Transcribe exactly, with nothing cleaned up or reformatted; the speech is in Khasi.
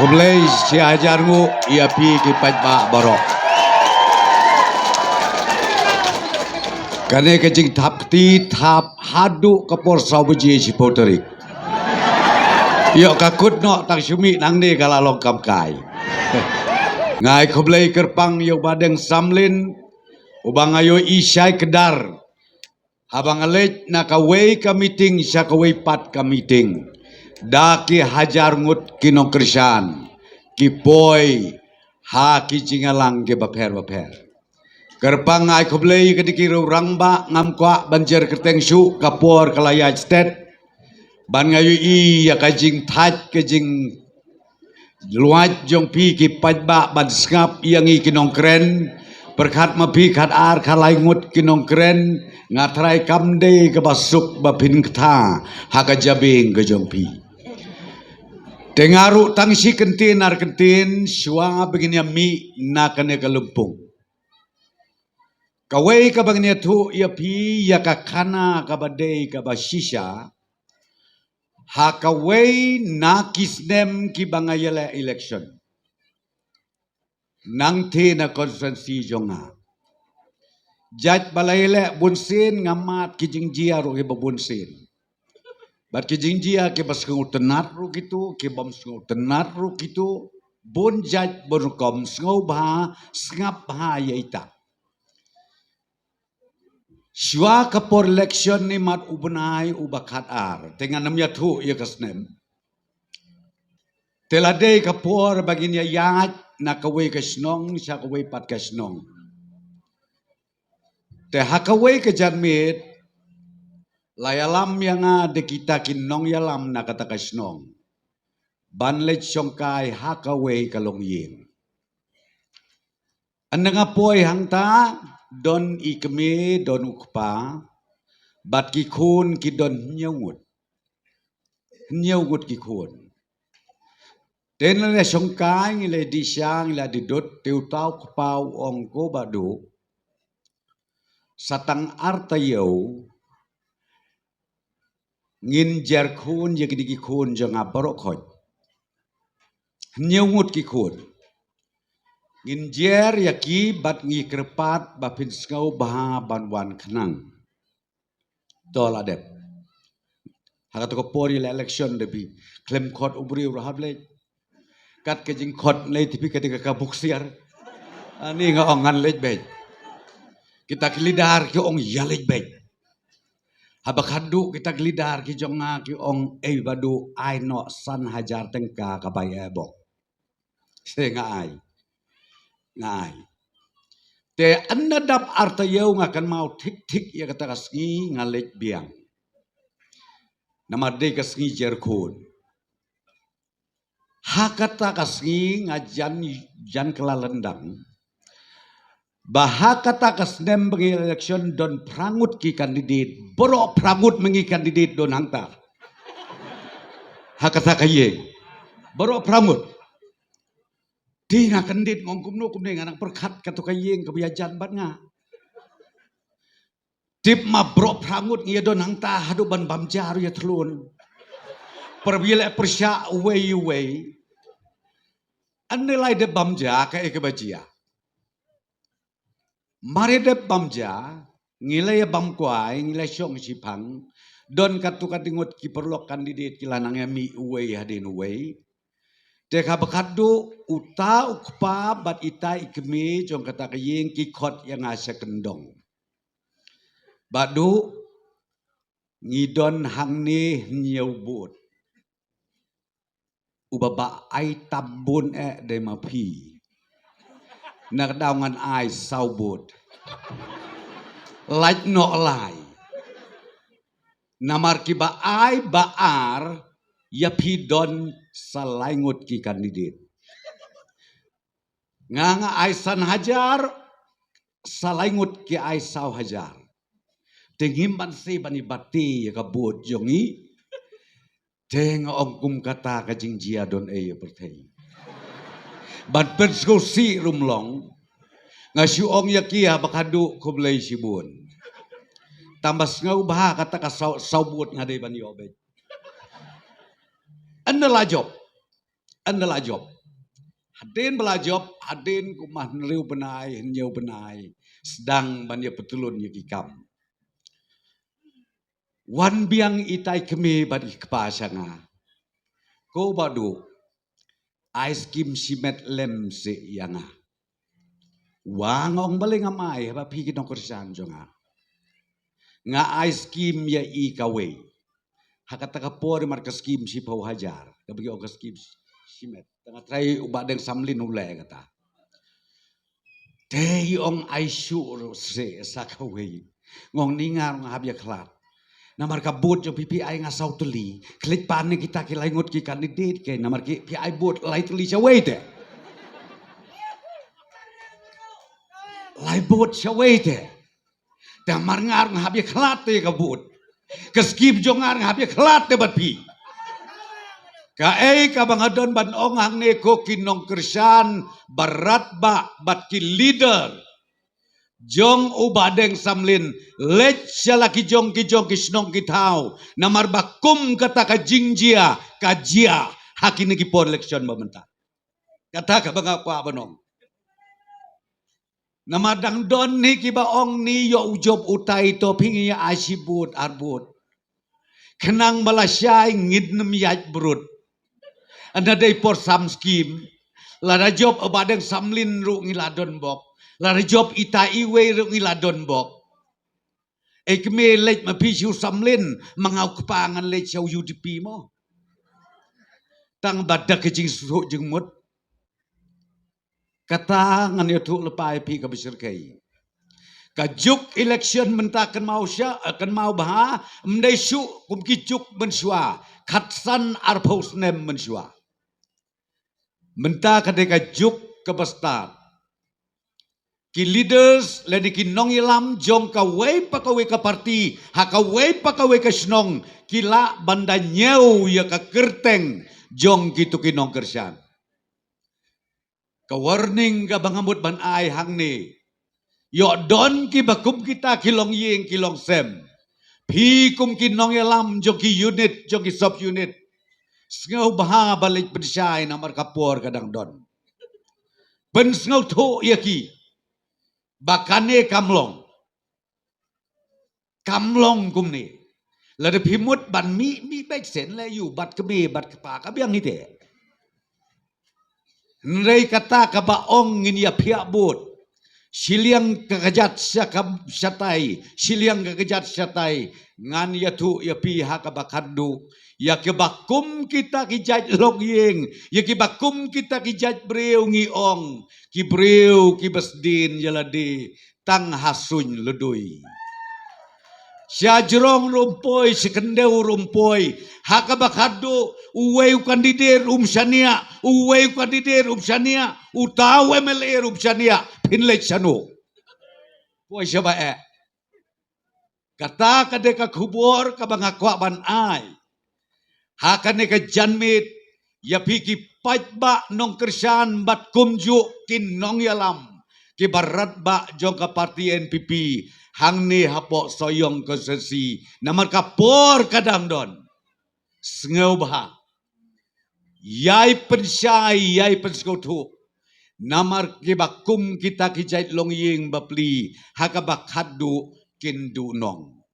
Khublei shi hajar nguh ïa phi ki paidbah baroh. Kane ka jingthap kti thap haduh ka por saw baje shiphew tarik. Ïoh ka kut noh tang shu mih nangne ka la long kam kai. Nga ai khublei kyrpang ïa u Bah Deng Samlin, uba nga ïohi shai kdar haba nga leit na kawei ka meeting sha kawei pat ka meeting, da ki hajar ngut ki nongkyrshan ki poi ha ki jingïalang kiba pher bapher. Kyrpang ai khublei ka dei ki rangbah, ngam kwah ban jer kyrteng shuh, ka por ka la ïaid stet. Ban nga ïohi ïa ka jingthait ka jing luaid jong phi ki paidbah ban sngap ïa ngi ki nongkren. Pyrkhat ma phi khat ar khat lai ngut ki nongkren, nga trai kam dei kaba suk ba phin kta ha ka jabieng ka jong phi. Te nga ruh tang shi kyntien ar kyntien shuwa ba ngin ïa mih na kane ka lympung. Kawei kaba ngin ïathuh ïa phi ïa ka khana kaba dei kaba shisha ha kawei na ki snem kiba nga ïaleh election. Nangta na constituency jong nga, jait ba la ïaleh bunsien nga mad ki jingjia ruh kiba bunsien. Bad ki jingjia kiba sngewtynnat ruh kito, kibym sngewtynnat ruh kito, bun jait bun rukom, sngewbha sngap bha ïa ita. Shuwa ka por election ni mad u bnai uba khat ar, te ngan ym ïathuh ïa ka snem. Te la dei ka por ba ngin ïa ïaid na kawei ka shnong sha kawei pat ka shnong. Te ha kawei ka janmiet la ïalam ïa nga da kita ki nongïalam na kata ka shnong ban leit shongkai ha kawei ka longïing. Ynda nga poi hangta, don i kmie, don u kpa, bad ki khun ki don hynñiew ngut. Hynñiew ngut ki khun. Te ngi la shongkai, ngi la dih sha, ngi la dih dud, te uta u kpa u ong, ko Bah Duh, sa tang ar taïew ngin jer khun ïa kine ki khun jong nga baroh khoit. Hynñiew ngut ki khun. Ngin jer ïa ki bad ngi kyrpad ba phin sngewbha ban wan khnang. To la dep. Ha kato ka por ïa la election da phi, khlem khot u briew ruh hap leit. Kat ka jingkhot leit phi ka dei ka ka buksiar. Ani nga ong ngan leit beit. Kita ki leader ki ong ïa leit beit. Haba khadduh kita ki leader ki jong nga ki ong, ei Bah Duh, ai noh san hajar tyngka ka bai e bok. Te nga ai. Nga ai. Te ynda dap ar taïew nga kynmaw thik thik ïa kata ka sngi nga leit biang. Namar dei ka sngi jer khun. Ha kata ka sngi nga jan, jan kylla lyndang ba ha kata ka snem ba ngi election don phra ngut ki candidate, baroh phra ngut ma ngi candidate don hangta. Ha kata ka ïing. Baroh phra ngut. Te nga kyndit, nga ong kumno kumne, nga nang pyrkhat kato ka ïing kaba ïajan bad nga. Tip ma baroh phra ngut ngi ïa don hangta haduh ban bam ja ruh ïa thlun. Pyrshah pyrshah uwei uwei. Ynda la dep bam ja kaei kaba jia. Mar ïa dep bam ja, ngi la ïa bam kwai, ngi la shong shiphang. Don katto katne ngut ki paralok candidate ki la nang ïa mih uwei hadien uwei. Te kaba khadduh uta u kpa bad ita i kmie jong kata ka ïing ki khot ïa nga sha kyndong. Bah Duh, ngi don hangne hynñiew vote. Uba ba ai tam bun eh dei ma phi. Na ka daw ngan ai saw vote. Lait noh lai. Namar kiba ai ba ar, ïa phi don sa lai ngut ki candidate. Nga nga ai san hajar, sa lai ngut ki ai saw hajar. Te ngim banse ban ïa bati ïa ka vote jong ngi. Te nga ong kum kata ka jingjia don ei ïa pyrthei. Ban pynsngewsih ruh ym long. Nga shu ong ïa ki haba khadduh khublei shibun. Tang ba sngewbha kata ka saw, saw vote nga dei ban ïoh beit. Ynda la jop. Ynda la jop. Hadien ba la jop, hadien kumba hynriew bnai, hynñiew bnai, sdang ban ïa pytlun ïa ki kam. Wan biang itai kmie bad i kpa sha nga. Ko Bah Duh, ai skim shimet lem seh ïa nga. Wa, nga ong, balei ngam ai, haba phi ki nongkyrshan jong nga. Nga ai skim ïa i kawei. Ha kata ka por mar ka skim shiphew hajar, kaba ki ong ka skim shimet. Tang nga trai u Bah Deng Samlin u leh kata. Te i ong ai shuh ruh seh sa kawei. Nga ong, ni nga ruh nga hap ïa khlad. Namar ka vote jong phi, phi ai nga saw tylli. Khlad pat ne kita ki lai ngut ki candidate, ke namar ki phi ai vote lai tylli shawei te. Lai vote shawei te. Te mar nga ruh nga hap ïa khlad te ka vote. Ka skim jong nga ruh nga hap ïa khlad te bad phi. Kaei kaba nga don ban ong hangne, ko ki nongkyrshan, barat ba, bad ki leader jong u Bah Deng Samlin, leit sha la ki jong ki jong ki shnong ki thaw, namar ba kum kata ka jingjia ka jia ha kine ki por election ba mynta. Kata kaba nga kwah ban ong. Namar dang don hi kiba ong, ni ïoh u jop utai to phi ngin ïa ai shi vote ar vote. Khnang ba lashai ngin ym ïaid brut. Ynda dei por sam skim, lada jop u Bah Deng Samlin ruh ngi la don bok. Lada jop itai iwei ruh ngi la don bok. Ei kmie, leit ma phi sha u Samlin, ma nga u kpa ngan leit sha u U D P mo. Tang ba da ka jingsuk jingmut. Kata ngan ïathuh lypa ïa phi kaba shyrkhei. Ka juk election mynta kynmaw sha, eh, kynmaw bha, ym dei shuh kum ki juk mynshuwa, khatsan arphew snem mynshuwa. Mynta ka dei ka juk kaba stad. Ki leaders lane ki nongïalam jong kawei pa kawei ka party, ha kawei pa kawei ka shnong, ki lah ban da ñiew ïa ka kyrteng jong kito ki nongkyrshan. Ka warning kaba nga mut ban ai hangne. Ïoh don kiba kum kita ki longïing ki longsem. Phi kum ki nongïalam jong ki unit, jong ki sub unit, sngewbha ba leit pynshai namar ka por ka dang don. Pynsngewthuh ïa ki ba kane kam long. Kam long kumne. Lada phi mut ban mih, mih beit shen, leh ïa u bat kmie bat kpa ka biang hi te. Hynrei kata kaba ong ngin ïa phiah vote. Shiliang ka kjat sha ka shatai, shiliang ka kjat shatai. Ngan ïathuh ïa phi ha kaba khatduh. Ïa kiba kum kita ki jait longïing, ïa kiba kum kita ki jait briew ngi ong, ki briew kiba sdien ïa lade tang ha suiñ lydui. Sha jrong ruh ym poi, sha khyndew ruh ym poi. Ha kaba khatduh, uwei u candidate um shaniah, uwei u candidate um shaniah, uta u M L A um shaniah, phin leit shano? Poi shaba eh. Kata ka dei ka khubor kaba nga kwah ban ai. Ha kane ka janmiet, ïa phi ki paidbah nongkyrshan bad kumjuh ki nongïalam, kiba radbah jong ka party N P P, hangne hapoh Sohiong constituency, namar ka por ka dang don. Sngewbha. Ïai pynshai, ïai pynsngewthuh. Namar kiba kum kita ki jait longïing bapli, ha kaba khatduh kin duhnong.